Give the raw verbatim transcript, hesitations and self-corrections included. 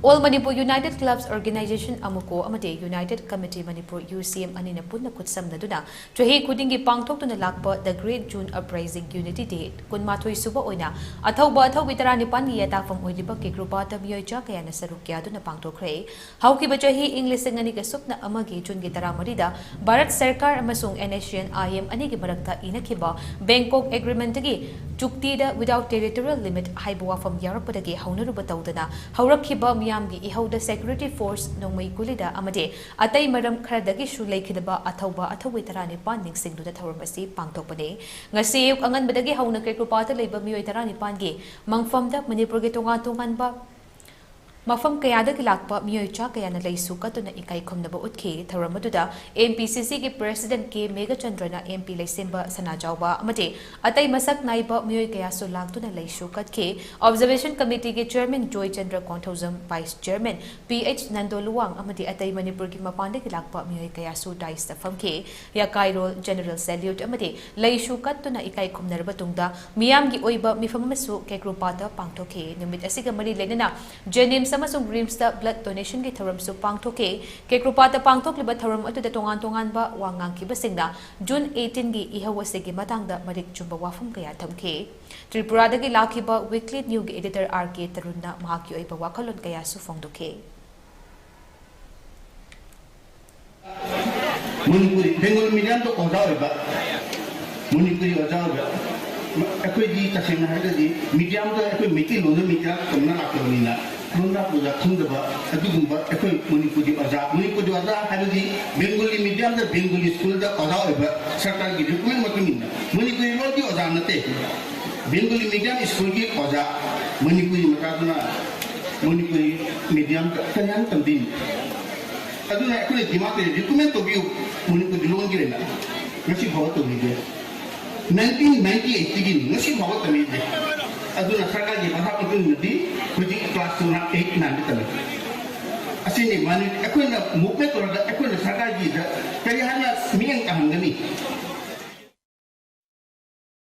All Manipur United Clubs Organization, ꯑꯃꯨꯀꯣ, ꯑꯃꯗꯤ United Committee Manipur, UCM, ꯑꯅꯤꯅ ꯄꯨꯟꯅ ꯈꯨꯠꯁꯝꯅꯗꯨꯅ ꯆꯍꯤ ꯈꯨꯗꯤꯡꯒꯤ ꯄꯥꯡꯊꯣꯛꯇꯨꯅ ꯂꯥꯛꯄ The Great June Uprising Unity Day ꯀꯨꯟꯃꯥꯊꯣꯏ ꯁꯨꯕ ꯑꯣꯏꯅ ꯑꯊꯧꯕ ꯑꯊꯧꯕꯤ ꯇꯔꯥꯅꯤꯄꯥꯟꯒꯤ ꯌꯥꯇꯥꯐꯝ ꯑꯣꯏꯔꯤꯕ ꯀꯦꯀ꯭ꯔꯨꯄꯥꯠꯇ ꯃꯤꯑꯣꯏ ꯆꯥ ꯀꯌꯥꯅ ꯁꯔꯨꯛ ꯌꯥꯗꯨꯅ ꯄꯥꯡꯊꯣꯛꯈ꯭ꯔꯦ꯫ ꯍꯧꯈꯤꯕ ꯆꯍꯤ ꯏꯪ ꯂꯤꯁꯤꯡ ꯑꯅꯤꯒ ꯁꯨꯞꯅ ꯑꯃꯒꯤ ꯖꯨꯟꯒꯤ ꯇꯔꯥꯃꯔꯤꯗ ꯚꯥꯔꯠ ꯁꯔꯀꯥꯔ ꯑꯃꯁꯨꯡ NSCN-IM ꯑꯅꯤꯒꯤ ꯃꯔꯛꯇ ꯏꯅꯈꯤꯕ Bangkok Agreement-ꯒꯤ ꯆꯨꯛꯇꯤꯗ without territorial limit ꯍꯥꯏꯕ ꯋꯥꯐꯝ ꯌꯥꯎꯔꯛꯄꯗꯒꯤ ꯍꯧꯅꯔꯨꯕ ꯇꯧꯗꯅ ꯍꯧꯔꯛꯈꯤꯕ ꯃꯤꯌꯥꯝꯒꯤ ꯏꯍꯧꯗ security force ꯅꯣꯡꯃꯩ ꯒꯨꯂꯤꯗ ꯑꯃꯗꯤ ꯑꯇꯩ ꯃꯔꯝ ꯈꯔꯗꯒꯤꯁꯨ ꯂꯩꯈꯤꯗꯕ ꯑꯊꯧꯕ ꯑꯊꯧꯕꯤ ꯇꯔꯥꯅꯤꯄꯥꯟ ꯅꯤꯡꯁꯤꯡꯗꯨꯅ ꯊꯧꯔꯝ ꯑꯁꯤ ꯄꯥꯡꯊꯣꯛꯄꯅꯤ꯫ ꯉꯁꯤ ꯑꯌꯨꯛ ꯑꯉꯟꯕꯗꯒꯤ ꯍꯧꯅ ꯀꯦꯀ꯭ꯔꯨꯄꯥꯠꯇ ꯂꯩꯕ ꯃꯤꯑꯣꯏ ꯇꯔꯥꯅꯤꯄꯥꯟꯒꯤ ꯃꯪꯐꯝꯗ ꯃꯅꯤꯄꯨꯔꯒꯤ ꯇꯣꯉꯥꯟ ꯇꯣꯉꯥꯟꯕ ꯃꯐꯝ ꯀꯌꯥꯗꯒꯤ ꯂꯥꯛꯄ ꯃꯤꯑꯣꯏ ꯆꯥ ꯀꯌꯥꯅ ꯂꯩꯁꯨ ꯀꯠꯇꯨꯅ ꯏꯀꯥꯏ ꯈꯨꯝꯅꯕ ꯎꯠꯈꯤ꯫ ꯊꯧꯔꯝ ꯑꯗꯨꯗ MPCC-ꯒꯤ President K ꯃꯦꯘꯆꯟꯗ꯭ꯔꯅ, MP ꯂꯩꯁꯦꯝꯕ ꯁꯅꯥꯖꯥꯎꯕ ꯑꯃꯗꯤ ꯑꯇꯩ ꯃꯁꯛ ꯅꯥꯏꯕ ꯃꯤꯑꯣꯏ ꯀꯌꯥꯁꯨ ꯂꯥꯛꯇꯨꯅ ꯂꯩꯁꯨ ꯀꯠꯈꯤ꯫ Observation Committee-ꯒꯤ Chairman Joychandra Konthoujam, Vice Chairman P H Nando Luwang ꯑꯃꯗꯤ ꯑꯇꯩ ꯃꯅꯤꯄꯨꯔꯒꯤ ꯃꯄꯥꯟꯗꯒꯤ ꯂꯥꯛꯄ ꯃꯤꯑꯣꯏ ꯀꯌꯥꯁꯨ dais-ꯇ ꯐꯝꯈꯤ꯫ ꯌꯥꯀꯥꯏꯔꯣꯜ, General Salute ꯑꯃꯗꯤ ꯂꯩꯁꯨ ꯀꯠꯇꯨꯅ ꯏꯀꯥꯏ ꯈꯨꯝꯅꯔꯕ ꯇꯨꯡꯗ ꯃꯤꯌꯥꯝꯒꯤ ꯑꯣꯏꯕ ꯃꯤꯐꯝ ꯑꯃꯁꯨ ꯀꯦꯀ꯭ꯔꯨꯄꯥꯠꯇ ꯄꯥꯡꯊꯣꯛꯈꯤ꯫ ꯅꯨꯃꯤꯠ ꯑꯁꯤꯒ ꯃꯔꯤ ꯂꯩꯅꯅ JNIMS ꯑꯃꯁꯨꯡ RIMS-ꯇ blood donation-ꯒꯤ ꯊꯧꯔꯝꯁꯨ ꯄꯥꯡꯊꯣꯛꯈꯤ꯫ ꯀꯦꯀ꯭ꯔꯨꯄꯥꯠꯇ ꯄꯥꯡꯊꯣꯛꯂꯤꯕ ꯊꯧꯔꯝ ꯑꯗꯨꯗ ꯇꯣꯉꯥꯟ ꯇꯣꯉꯥꯟꯕ ꯋꯥ ꯉꯥꯡꯈꯤꯕꯁꯤꯡꯅ June eighteen-ꯒꯤ ꯏꯍꯧ ꯑꯁꯤꯒꯤ ꯃꯇꯥꯡꯗ ꯃꯔꯤꯛ ꯆꯨꯝꯕ ꯋꯥꯐꯝ ꯀꯌꯥ ꯊꯝꯈꯤ꯫ ꯇ꯭ꯔꯤꯄꯨꯔꯥꯗꯒꯤ ꯂꯥꯛꯈꯤꯕ Weekly New-ꯒꯤ editor R K ꯇꯔꯨꯟꯅ ꯃꯍꯥꯛꯀꯤ ꯑꯣꯏꯕ ꯋꯥꯈꯜꯂꯣꯟ ꯀꯌꯥꯁꯨ ꯐꯣꯡꯗꯣꯛꯈꯤ꯫ ꯃꯅꯤꯄꯨꯔꯤ, ꯕꯦꯡꯒꯣꯂꯤ medium-ꯗ ꯑꯣꯖꯥ ꯑꯣꯏꯕ, ꯃꯅꯤꯄꯨꯔꯤ ꯑꯣꯖꯥ ꯑꯣꯏꯕ, ꯑꯩꯈꯣꯏꯗꯤ ꯇꯁꯦꯡꯅ ꯍꯥꯏꯔꯒꯗꯤ medium-ꯗ ꯑꯩꯈꯣꯏ ꯃꯩꯇꯩꯂꯣꯟꯗ medium ꯇꯝꯅ ꯂꯥꯛꯇꯕꯅꯤꯅ ꯂꯣꯟꯗꯥ ꯄꯨꯖꯥ ꯈꯪꯗꯕ ꯑꯗꯨꯒꯨꯝꯕ ꯑꯩꯈꯣꯏ ꯃꯅꯤꯄꯨꯔꯤ ꯑꯣꯖꯥ, ꯃꯅꯤꯄꯨꯔꯤ ꯑꯣꯖꯥ ꯍꯥꯏꯕꯗꯤ Bengali medium-ꯗ Bengali school-ꯗ ꯑꯣꯖꯥ ꯑꯣꯏꯕ ꯁꯔꯀꯥꯔꯒꯤ recruitment ꯃꯇꯨꯡ ꯏꯟꯅ ꯃꯅꯤꯄꯨꯔꯤ ꯂꯣꯟꯒꯤ ꯑꯣꯖꯥ ꯅꯠꯇꯦ꯫ Bengali medium school-ꯒꯤ ꯑꯣꯖꯥ, ꯃꯅꯤꯄꯨꯔꯤ ꯃꯆꯥꯗꯨꯅ ꯃꯅꯤꯄꯨꯔꯤ medium-ꯗ ꯀꯔꯤ ꯍꯥꯏꯅ ꯇꯝꯕꯤꯅꯤ? ꯑꯗꯨꯅ ꯑꯩꯈꯣꯏꯅ demand ꯇꯧꯔꯤ, recruitment ꯇꯧꯕꯤꯌꯨ, ꯃꯅꯤꯄꯨꯔꯤ ꯂꯣꯟꯒꯤ ꯑꯣꯏꯅ꯫ ꯉꯁꯤ ꯐꯥꯎꯕ ꯇꯧꯕꯤꯗꯦ꯫ Nineteen ninety eight-ꯇꯒꯤ ꯉꯁꯤ ꯐꯥꯎꯕ ꯇꯝꯕꯤꯗꯦ꯫ ꯑꯗꯨꯅ ꯁꯔꯀꯥꯔꯒꯤ ꯃꯈꯥ ꯃꯇꯨꯡ ꯏꯟꯅꯗꯤ ꯍꯧꯖꯤꯛ class two, eight, nine-ꯗ ꯇꯝꯃꯤ꯫ ꯑꯁꯤꯅꯤ ꯃꯅꯤ-, ꯑꯩꯈꯣꯏꯅ movement ꯇꯧꯔꯒ ꯑꯩꯈꯣꯏꯅ ꯁꯔꯀꯥꯔꯒꯤꯗ ꯀꯔꯤ ꯍꯥꯏꯅ